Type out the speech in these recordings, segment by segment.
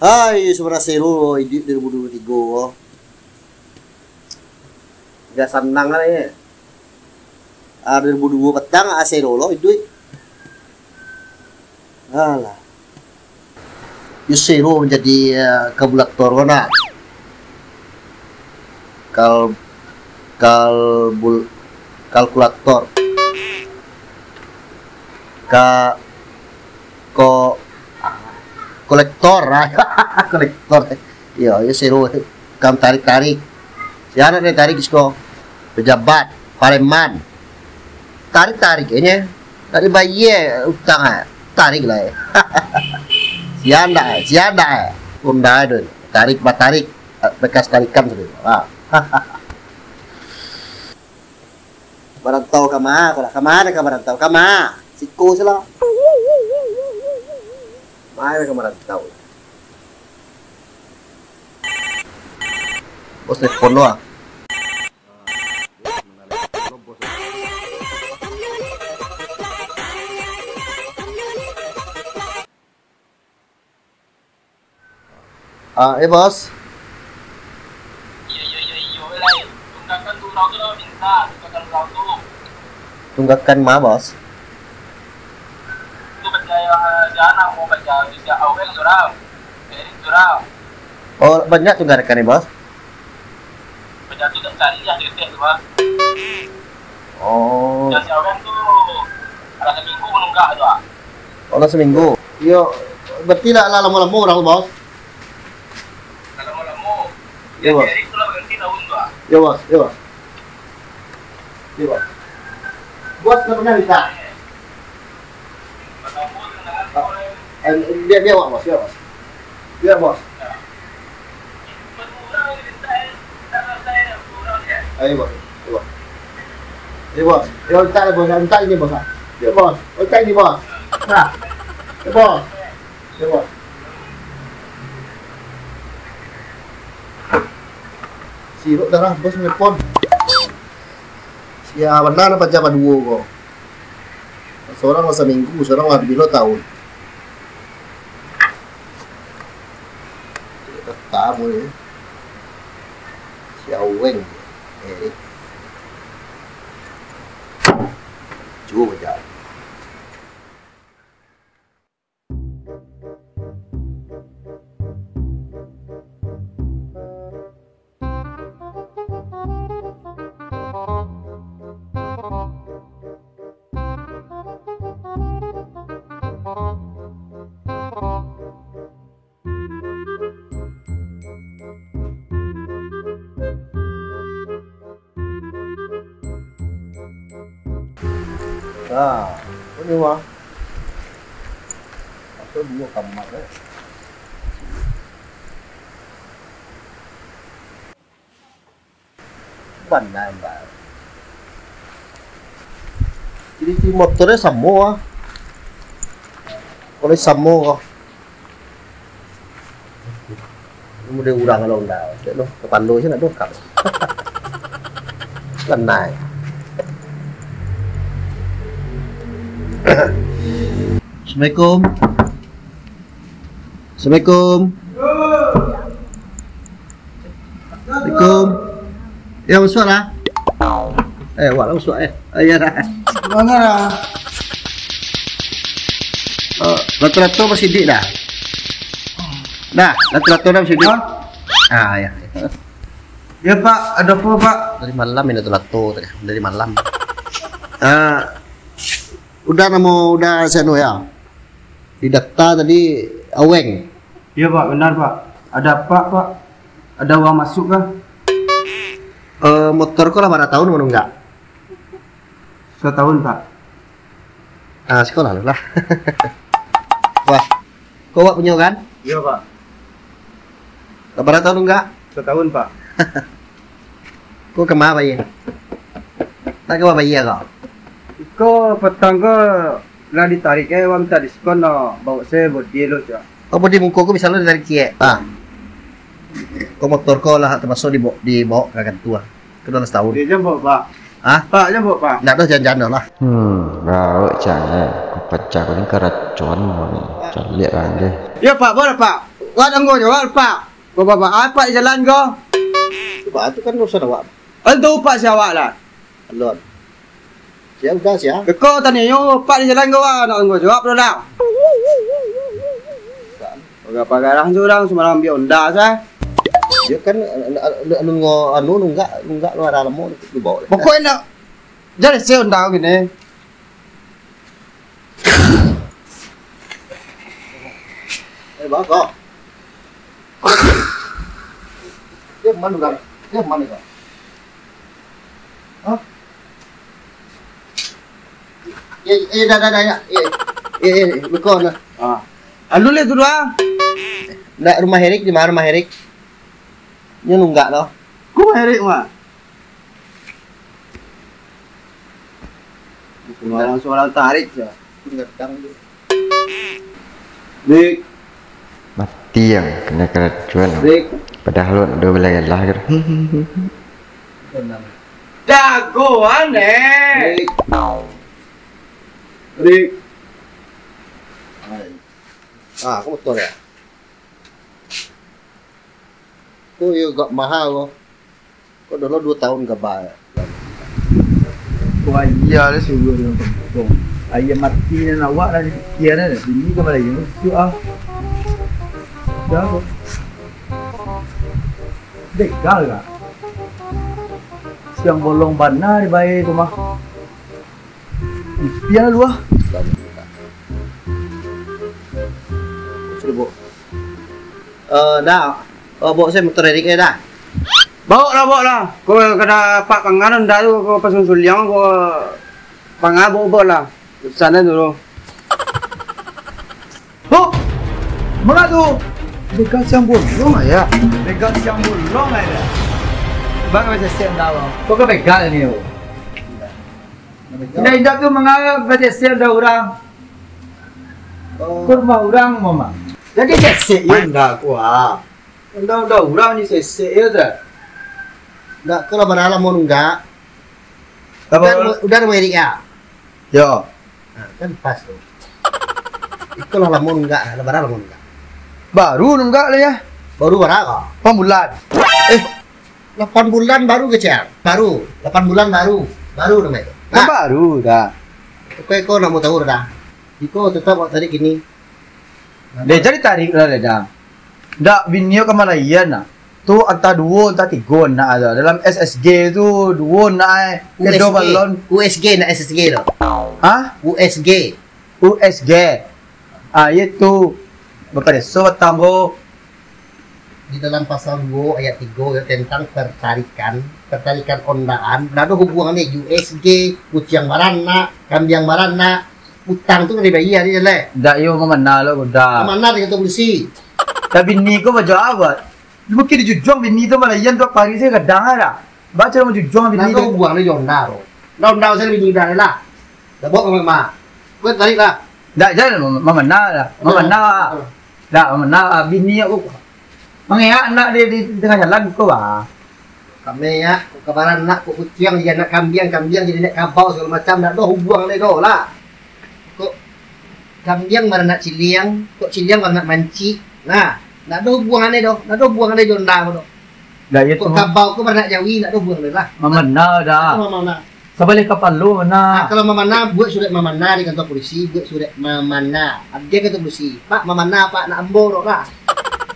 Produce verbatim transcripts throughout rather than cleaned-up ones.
Hai, saudara sero, iduik dua ribu dua puluh tiga ko. Ndak sanang lah, ye. Ah, dua ribu dua patang, ah, sero lo iduik. Alah. Yo sero manjadi, eh, kalkulator ko nak. Kal-, kalbul-, kalkulator. Ka-, ko-, kolektor, ah. Kolektor. Iyo, iyo, sero. Kam tarik-tarik. Sia nan tarik siko? Pejabat, pareman. Tarik-tarik inyo. Tarik bayie utang, ah. Tarik lah, eh. Sia ndak, eh. Sia ndak, eh. Unda tu. Tarik, batarik. Bekas tarikan sudah. Ah. Marantau ka ma, ko lah? Ka ma ka marantau? Ka ma? Siko se lah. Ma ka marantau? Bos nelpon lo, ah. Ah, eh, Bos. Iyo, iyo, iyo, iyo, lai. Tunggakan tu urang tu lah minta, tunggakan urang tu. Tunggakan ma, Bos? Tu baca, jan, jan, mau baca, baca aweng tu urang. Erik tu urang. Oh, banyak tunggakan ni, Bos? Bacatu dak cari lah detek tu, ah. Oh. Jan si aweng tu, alah saminggu manunggak tu, ah. Oh, lah saminggu. Iyo, berarti lah, lah lamo-lamo urang tu, Bos. Lah lamo-lamo. Iyo, Bos. Jan si Erik tu lah baganti daun tu, ah. Iyo, Bos. Iyo, Bos. Iyo, Bos. Bos, ndak pernah bisa. Eh, biar, biar awak, Bos, biar, Bos. Biar, Bos. Ayo, Bos. Ayo, Bos. Ayo, Bos. Ayo, mintak ni, Bos. Mintak ni, Bos. Ayo, Bos. Mintak ni, Bos. Nah. Ayo, Bos. Ayo, Bos. Sirok darah, Bos, nelpon. Sia bana paja baduo ko. Surang lah saminggu, surang lah bilo taun. Tamu ni. Si Aweng. Eh. Cubo baca. Nah, ini mah. Atau dua kamar, eh. Bana, Mbak. Jadi, si motornyo samo, ah. Kalau samo, ah. Mudah urang kalau ndak, cek lo, kepala saya nak dokar. Lanai. Assalamualaikum. Assalamualaikum. Assalamualaikum. Ya, masuak lah. Eh, awak lah masuak, eh. Oh, iya dah. Mana dah? Oh, lato-lato masih dik dah. Dah, lato-lato dah masih dik. Hah? Ah, ya. Ya, Pak. Ada apa, Pak? Dari malam ini lato-lato tadi. Dari malam. Ah, udah namo, udah sanu ya? Di daftar tadi Aweng. Iya, Pak, benar, Pak. Ada apa, Pak? Ada uang masuk kah? Eh, motor ko lah bara tahun manunggak? Satahun, Pak. Ah, siko lah lu lah. Wah, ko awak punyo kan? Iya, Pak. Lah bara tahun nunggak? Satahun, Pak. Ko kama bayia? Nak kama bayia ko? Iko patang ko lah ditarik, eh, urang minta diskon no, bawa se bodi lo, cak. Oh, bodi muko ko bisa lo ditarik ciek. Ah. Ko motor ko lah tamasuk dibawa, dibawa ka kantua. Ko dah satahun. Dia jambok, Pak. Hah? Pak, jambok, Pak. Ndak doh, jan-jan doh lah. Hmm, bawa cak, eh. Ko pacah ko ni karacuan ko ni. Caliak kan deh. Ya, Pak, boleh, Pak. Wak tangguang jawab, Pak. Bapak-bapak, Pak di jalan ko? Pak, tu kan urusan awak. Kan tu, Pak, si awak lah. Alon. Sia udah, sia. Beko tanyo, Pak di jalan ko, Wak, nak tangguang jawab tu lah. Pagarah-pagarah tu urang, samalam ambiak onda sa. Dia kan, anu, anu, anu, anu, nunggak, nunggak lu ada lamo, lu bawa. Pokoknya nak, jadi si onda ko kini. Eh, bako. Dia mana urang? Dia mana urang? Hah? Eh, eh, dah, dah, dah, ya. Eh, eh, eh, beko nah. Ah. Alun leh tu doh. Nak rumah Erik, di mana rumah Erik? Nyo nunggak tu. Ko rumah Erik, mah. Sembarang surang tarik se. Rik. Mati ang kanai karacuan. Rik. Padahal awak ndak ado balah-balah gitu. Jagoan, eh. Rik. Rik. Ah, ko motor yo? Ko iyo agak maha ko. Ko dulu duo taun ka ba-, Wah, iyo lah, suruah dengan kampung. Ayah mati nan awak lah dipikia dah. Bini ka Malayu, tu ah. Dah ko. Begal ka? Siang bolong bana dibayar tu mah. Ipiah lu ah. Sudah, Bok. Eh, dah. Oh, bawa saya motor Erik ya, dah. Bawa lah, bawa lah. Ko kada pak panganon dah tu, ko pasun suliang, ko pangah bawa, bawa lah. Sana dulu. Hop! Manga tu? Begal siang bolong, ya? Begal siang bolong, ya? Bang, macam siang dah, Bang. Kok ke begal ni, yo? Indak-indak tu manga bacesek dah urang. Oh. Ko rumah urang, Mama. Jadi cesek yo ndak ko, ah. Undang-undang urang ni sesek yo, dah. Ndak ko lah, bara lamo nunggak. Apa? Udah, udah namo Erik ya? Yo. Nah, kan pas tu. Iko lah lamo nunggak, lah bara lamo nunggak. Baru nunggak lah ya. Baru bara ko? Lapan bulan. Eh, Lapan bulan baru kecil. Baru. Lapan bulan baru. Baru namanya itu. Kan baru dah. Kau, kau nak mau tahu dah. Iko tetap awak tarik kini. Deh, jadi tarik lah, deh, dah. Ndak bini ka Malayu nah. Tu antah duo, antah tigo nak ada. Dalam S S G tu duo nak, eh. Kedo balon. U S G nak S S G tu. Hah? U S G. U S G. Ah, iyo tu. Bapareso batang ko. Di dalam pasal duo ayat tigo yo, tentang pertarikan, pertarikan ondaan, ndak ado hubuangan ni, U S G, kuciang baranak, kambiang baranak, utang tu kan dibayia ni, Lek. Ndak yo mamana lo, udah. Mamana di kantor polisi. Tapi ni ko bajawab. Mungkin dijujuang bini tu malayan tu pari se gadang lah. Baco mau jujuang bini tu. Ndak hubuangan ni jo onda tu. Ndak onda se bini dah lah. Dah bawa ka rumah. Kau tarik lah. Ndak, jan, mamana lah. Mamana lah. Ndak, mamana lah. Bini aku mangeak anak di, di tangah jalan ko, bah. Kami ya, kabaran anak, kok kuciang jadi anak kambiang, kambiang jadi anak kabau, sagalo macam, ndak ado hubuangan ni doh lah. Kok kambiang baranak ciliang, kok ciliang baranak mancik. Nah, ndak ado hubuangan ni doh, ndak ado hubuangan ni jo onda ko doh. Ndak, iyo tu. Kok kabau ko baranak jawi, ndak ado hubuangan ni lah. Mamana dah. Mamana. Sabaleh kapalo, nah. Ah, kalau mamana, buek surek mamana di kantor polisi, buek surek mamana. Agiah kantor polisi, "Pak, mamana, Pak, nak ambo tu lah."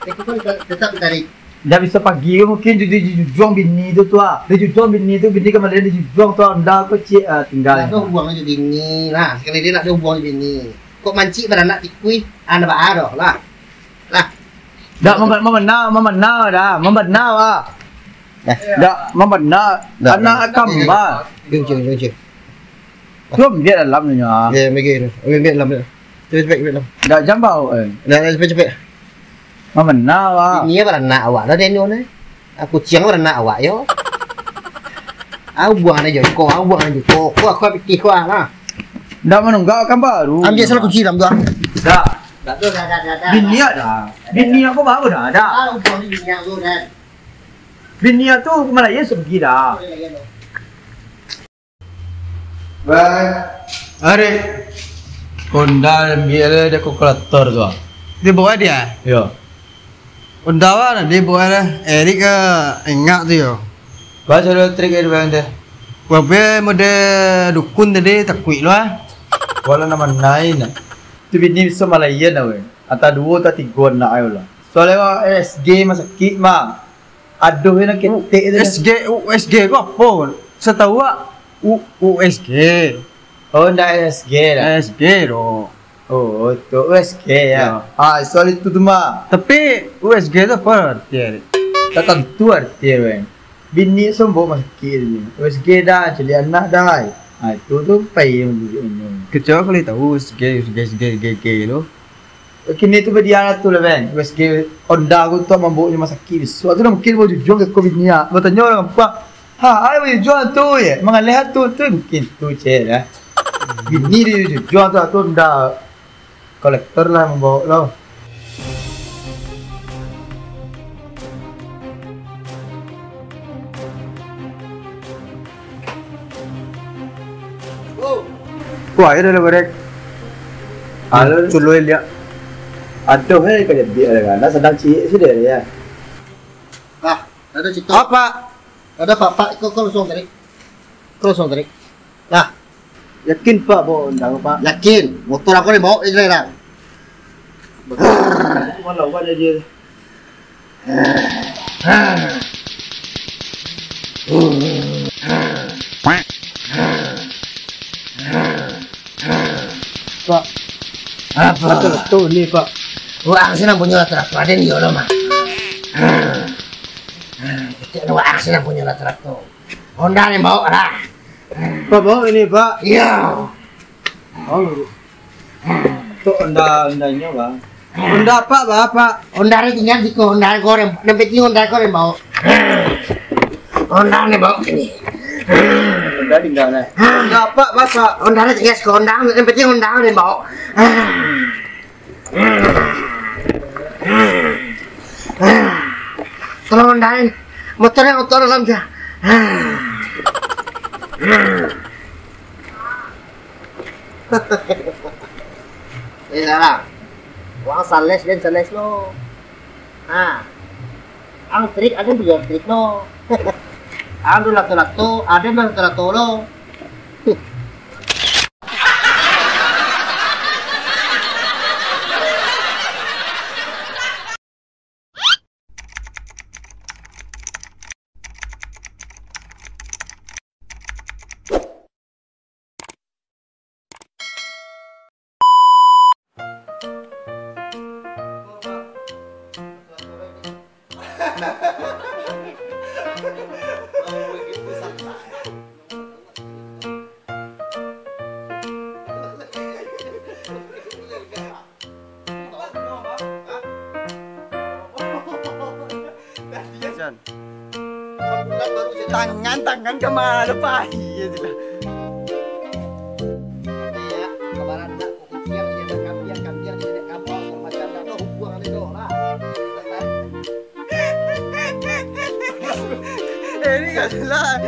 Itu kan te-, tetap ditarik. Ndak bisa pagi ko mungkin di, di, dijujuang bini tu, tu ah. Dijujuang bini tu, bini kamalian dijujuang tu ah, onda ko ciek ah, tingga. Ndak ado hubuangan jo bini lah. Sakali dia ndak ado hubuangan jo bini. Kok mancik baranak tikui, ah, ndak baa doh lah. Lah. Ndak, mama-, mamana, mamana dah, mamana ah. Nah. Ndak, mamana. Nah, anak nah. Kamba. Jom, jom, jom, jom. Tu ambiak dalam tu nyo. Ya, ambiak tu. Ambiak, ambiak dalam tu. Cepek, cepek, ambiak dalam. Ndak jambau, eh. Nah, nah, cepek, cepek. Mamana, wak. Bini baranak awak lah, Daniel, eh. Ah, kuciang baranak awak, yo. Ah, buang aja ko, ah, buang aja ko. Ko aku pikir ko, ah, lah. Ndak manunggak kan baru. Ambiak salah kunci dalam tu, ah. Dah. Dah tu, dah, dah, dah, dah. Bini dah. Bini aku baru dah, dah. Ah, buang bini aku dah. Bini tu kemana ya pergi dah. Bye. Ari. Honda ambiak lah dia kalkulator tu. Dia bawa dia? Yo. Udah lah, tadi buat lah. Erik ke engak tu yo. Baco lo trik dari bang teh. Wabe mode dukun tadi takuik lo ah. Wala nama nai nak. Tu bini bisa malayan lah weh. Ata duo ata tigo anak ayo lah. Soalnya S G masakik mah. Aduh, nak ketek tu. S G, U S G ko apo? Satahu awak, U-, U S G. Oh, ndak S G lah. S G doh. Oh, tu U S G ya. Ya. Ah, soal itu tu mah. Tapi U S G tu apa arti, Rik? Tak tantu arti, weh. Bini sombong masakik tu. U S G dah, caliak anak dah. Ah, itu tu pai yang duduk ini. Kecuali kalau tahu U S G, U S G, U S G, U S G tu. Kini tu badialah tu lah, Ben. U S G Honda aku tu mambaok rumah sakit. Bisuak tu dah mungkin mau jujung ke ko bini ah. Batanyo urang kampuang, "Ha, ai mau jujung tu ye? Mangaleh tu, tu mungkin tu cek lah." Bini dia jujung tu, tu Honda kolektor lah mambaok lo. Wah, ayo dah barek. Halo. Culoi liak. Aduh, hei, kajadiak lah kan. Nah, sadang ciek sudah ya. Ah, ada cerita. Apa? Ada pak, pak, kau, kau langsung tarik. Kau langsung tarik. Nah. Yakin, Pak, bawa undang, Pak? Yakin. Motor aku ni bawa je lah. Cuma lawan aja. Pak. Apa? Rato-rato ni, Pak. Waang sinan punyo rato-rato, aden iyo lo, Mak. Kecek waang sinan punyo rato-rato. Honda ni bawa lah. Pak, bawa ini, Pak. Iya. Oh, tu Honda, Hondanya, Bang. Honda apa, Bang, apa? Honda ni tinggal di ko, Honda goreng. Yang penting Honda goreng bawa. Honda ni bawa ini. Honda tinggal, nah. Honda apa, Bapak? Honda ni tinggal di ko, Honda. Yang penting Honda ni bawa. Tolong Honda ni. Motornya motor dalam dia. Eh, salah. Waang sales den sales lo. Ha. Ang trik, aden juo trik lo. Ang tu lato-lato, aden lato-lato lo. Tangan, tangan kemana, Pak? Iya, jelas. Eh, ini nggak jelas.